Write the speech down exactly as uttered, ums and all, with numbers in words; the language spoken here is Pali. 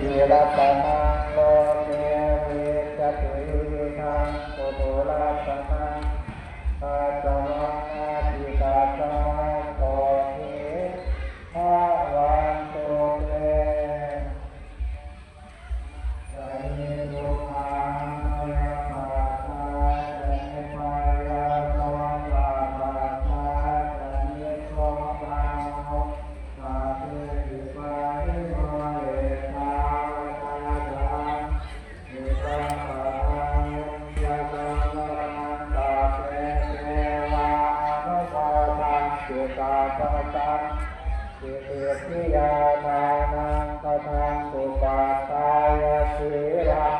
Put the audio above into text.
Ratanaṃ loke vijjati vividhaṃ puthu ratanaṃ, tasmā natthi tasmā sotthī bhavantu te. Siddhiyā dānaṃ dadantu pattaya sīlaṃ